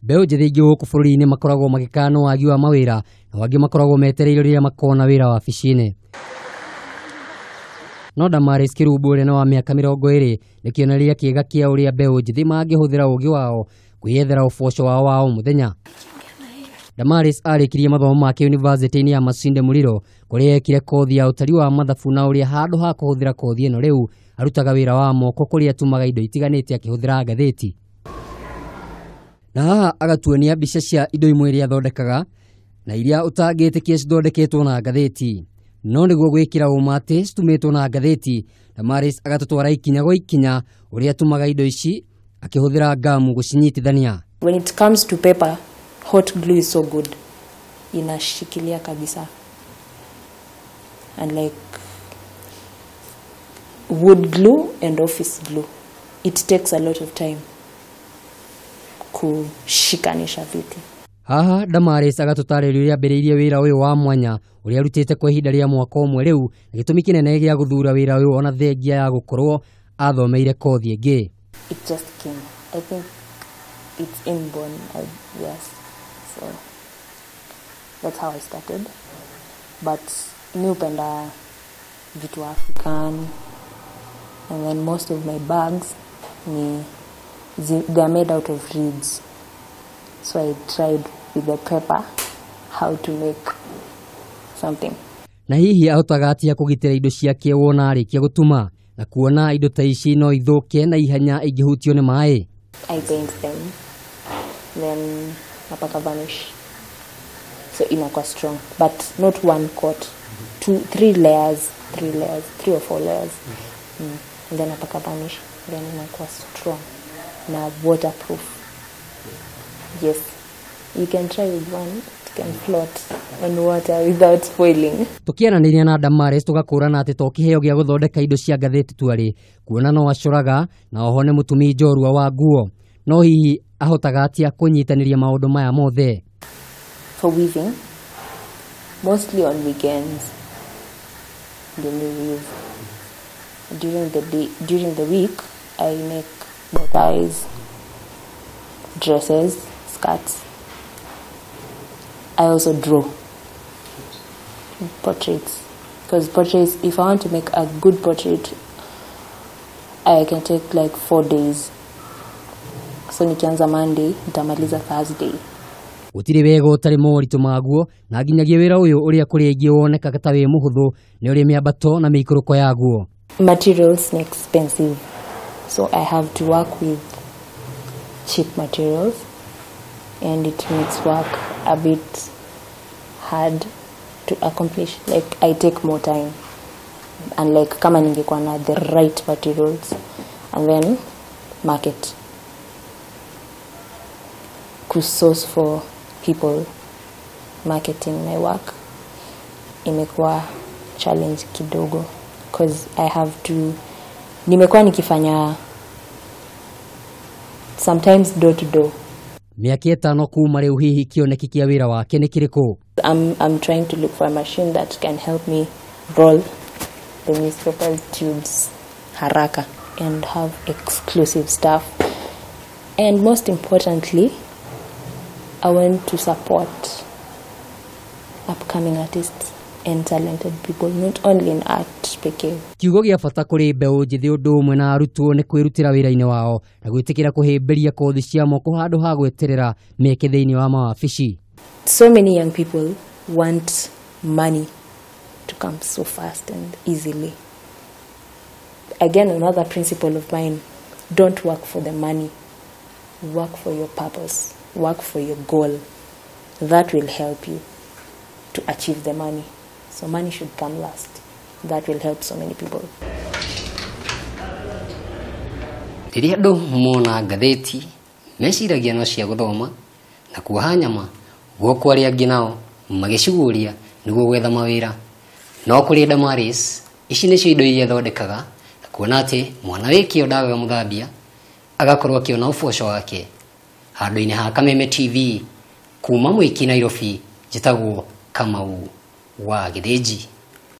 Mbeũ njĩthĩ aingĩ gũkũ bũrũri-inĩ makoragwo magĩkana wagi wa mawĩra na angĩ makoragwo metereire rĩrĩa makona wĩra wabici-inĩ. No Damaris Kerubo ũrĩa nĩ wa mĩaka 20 nĩ kĩonereria kĩega kĩa ũrĩa mbeũ njĩthĩ mangĩhũthĩra ũũgĩ wao kwĩyethera ũboco wao wa o mũthenya. Damaris arĩkirie mathomo make yunivasĩtĩ-inĩ ya Masinde Muliro kũrĩa ekire kothi ya ũtari wa mathabu na ũrĩa handũ ha kũhũthĩra kothi ĩno rĩu arutaga wĩra wa moko kũrĩa atumaga indo itiganĩte akĩhũthĩra ngathĩti. Na haha agatuonia mbica cia indo imwe iria athondekaga na iria ũtangĩtĩkia cithondeketwo na ngathĩti. No nĩguo gwĩkĩra ũma atĩ citumĩtwo na ngathĩti, Damaris agatũtwara ikinya gwa ikinya ũrĩa atumaga indo ici akĩhũthĩra ngamu gũcinyitithania. When it comes to paper, hot glue is so good. Inashikilia kabisa. And like wood glue and office glue, it takes a lot of time kushikanisha vitu. Haha Damaris agatũtarĩria ũrĩa ambĩrĩirie wĩra ũyũ wa mwanya ũrĩa arutĩte kwa ihinda rĩa mwaka ũmwe rĩu na gĩtũmi kĩnene gĩa gũthura wĩra ũyũ ona thengia ya gũkorwo athomeire kothi ĩngĩ. It just came. I think it's inborn, yes. So that's how I started. But mi hupenda vitu African, and then most of my bags ni they are made out of reeds. So I tried with the paper how to make something. Na hihi ahotaga atĩa kũgitĩra indo ciake wona arĩkia gũtuma na kuona indo ta ici no ithũke na ihenya ingĩhutio nĩ maĩ? I paint them, then napaka varnish, so inakuwa strong, but not one coat, 2, 3 layers, 3 or 4 layers. And then napaka varnish, then inakuwa strong na waterproof. Yes, you can try with one, it can float on water without spoiling. Tukiaranĩria na Damaris tũgakũrana atĩ to kĩheo gĩa gũthondeka indo cia ngathĩti tu arĩ kuona no acoraga na oho nĩ mũtumi njorua wa nguo. No hihi ahotaga atĩa kũnyitanĩria maũndũ maya mothe? For weaving, mostly on weekends, ndio mi weave. During the day, during the week, I make bow ties, dresses, skirts. I also draw portraits, because portraits, if I want to make a good portrait, I can take like 4 days. So nikianza Monday, nitamaliza Thursday. Gũtirĩ wega ũtarĩ moritũ maguo na nginyagia wĩra ũyũ ũrĩa kũrĩ aingĩ wonekaga ta wĩ mũhũthũ nĩ ũrĩ mĩambato na mĩikũrũko yaguo. Materials ni expensive, so I have to work with cheap materials, and it makes work a bit hard to accomplish. Like I take more time, and like kama ningekuwa na the right materials, and then market, kusource for people marketing my work imekuwa challenge kidogo, because I have to, nimekuwa nikifanya sometimes door to door. Mĩaka 5 kuma rĩu hihi kĩoneki kĩa wĩra wake nĩ kĩrĩkũ? I'm trying to look for a machine that can help me roll the newspaper tubes haraka and have exclusive stuff, and most importantly I want to support upcoming artists and talented people, not only in art pekee. Kiugo gĩa bata kũrĩ mbeũ njĩthĩ ũndũ ũmwe na arutwo nĩ kwĩrutĩra wĩra-inĩ wao na gwĩtĩkĩra kũhĩmbĩria kothi cia moko handũ ha gweterera mĩeke thĩinĩ wa mawabici. So many young people want money to come so fast and easily. Again, another principle of mine, don't work for the money, work for your purpose, work for your goal. That will help you to achieve the money. So money should come last. That will help so many people. Rĩrĩa andũ mona ngathĩti meciragia no cia gũthoma na kuoha nyama, guoko arĩa angĩ nao magĩciguũria nĩguo gwetha mawĩra. No kũrĩ Damaris, ici nĩcio indo iria athondekaga na kuona atĩ mwana wĩ kĩo ndagaga mũthambia agakorwo akĩona ũboco wake. Handũ-inĩ ha Kameme TV kuma Mwiki Nairobi, njĩtagwo Kamau wa Gĩthĩnji.